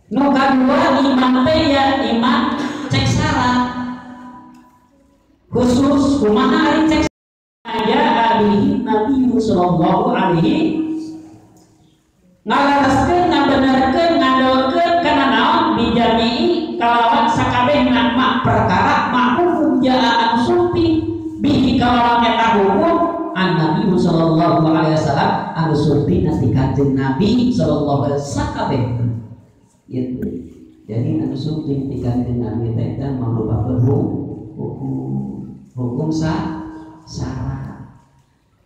Nu kadua iman teh ya iman cek syarat khusus kumaha ari cek ya alihi Nabi sallallahu alaihi ngalereskeun ngabenerkeun ngandalkeun kana naon bijami'i kalawan sakabehna ma perkara ma hukum jaa anu sumping bihi kalawan eta hukum an Nabi sallallahu alaihi wasallam anu sumping ti Kanjeng Nabi sallallahu alaihi wasallam sakabehna gitu. Jadi anu sumping ti Kanjeng Nabi teh eta mangrupakeun hukum hukum syarat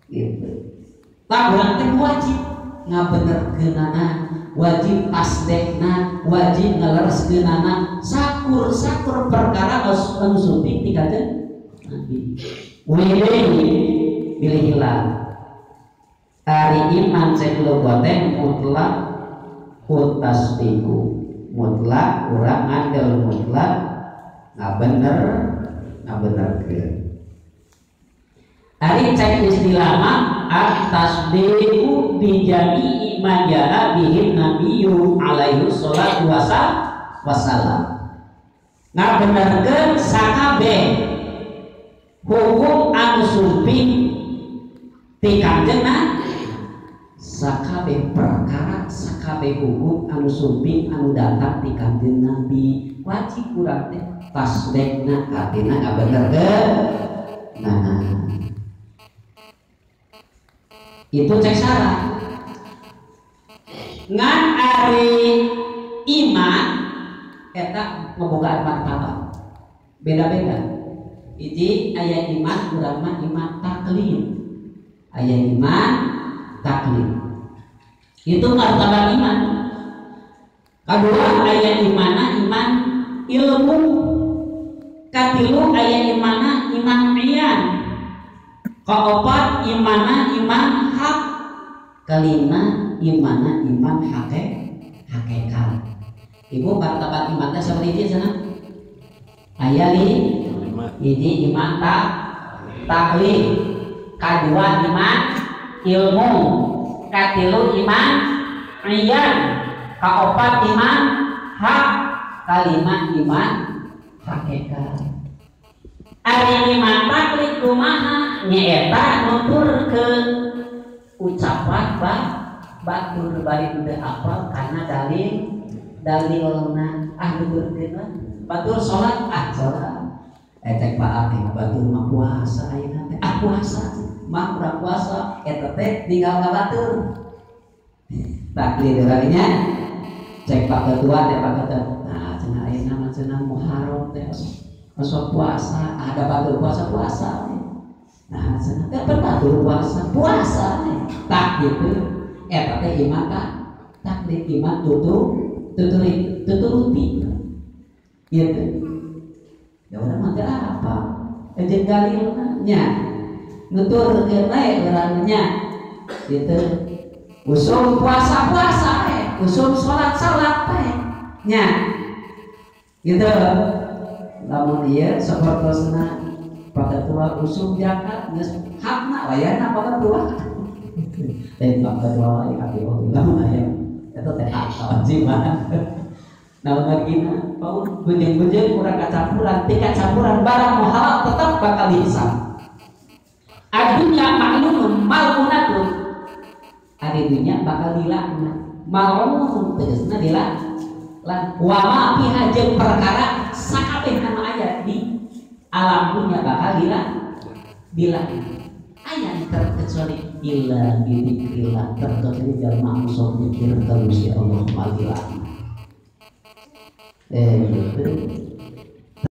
gitu. Tah urang teh wajib ngabenerkeunana, wajib tasdekna, wajib ngalereskeunana sakur-sakur perkara anu sumping ti Kanjeng Nabi. Wilehi bilih hilang. Ari iman cek lugat teh mutlak utasdiku. Mutlak urang ngandel mutlak ngabenerkeun. Ari cek istilah mah at-tasdiqu bi jami'i ma jaa bihi nabiyyu alaihi sholatu wassalam. Ngabenerkeun sakabeh hukum anu sumping ti Kanjeng sakabeh perkara sakabeh hukum anu sumping anu datang ti Kanjeng Nabi wajib urang teh tasdekna artina ngabenerkeun. Nah itu cek syarat. Ngan ari iman eta ngabogaan martabat beda-beda. Hiji aya iman urang mah iman taklid, aya iman taklid itu martabat iman. Kedua aya imana iman ilmu. Katilu aya imana iman iyan. Kaopat imana iman hak. Kelima imana iman hakikat. Ibu martabat iman teh seperti itu sana. Aya li hiji iman taklid, kadua iman ilmu, katilu iman iyan, kaopat iman hak, kalima iman hakikat. Ari iman taklid kumaha nyaeta nuturkeun ucapan batur bari teu apal karena dalilna ah nuturkeun batur salat ah salat cek Pak Ati batur mah puasa ayeuna teh ah puasa mah urang puasa eta teh tinggal ka batur taklid urangnya cek Pak Ketua teh Pak Ketua nah cenah ayeuna mah cenah Muharram teh osok puasa ada batur puasa-puasa nah cenah teh batur puasa tak gitu eta teh iman taklid iman tuturuti gitu. Ya urang mah teu apa jeung dalilna nya nuturkeun we urang nya gitu. Usum puasa-puasa we, usum salat-salat we nya gitu. Lamun ieu sapertosna Pak Ketua usum zakat geus hakna wayana Pak Ketua. Lain Pak Ketua wae abdi oge lamun aya eta teh hak kewajiban. Nah margina paun beujeung-beujeung urang kacampuran ti kacampuran barang nu halal tetap bakal dihisab. Adunya ma'lunun mal'unatun. Ari dunya bakal dilaknat. Mal'unun tegasna dilaknat. Wa ma fiha jeung perkara sakabeh anu aya di alam dunya bakal dilaknat. Aya terkecuali illa bidzikrillah, terkecuali jalma anu sok zikir ka Gusti Allah malilaknat. Gitu.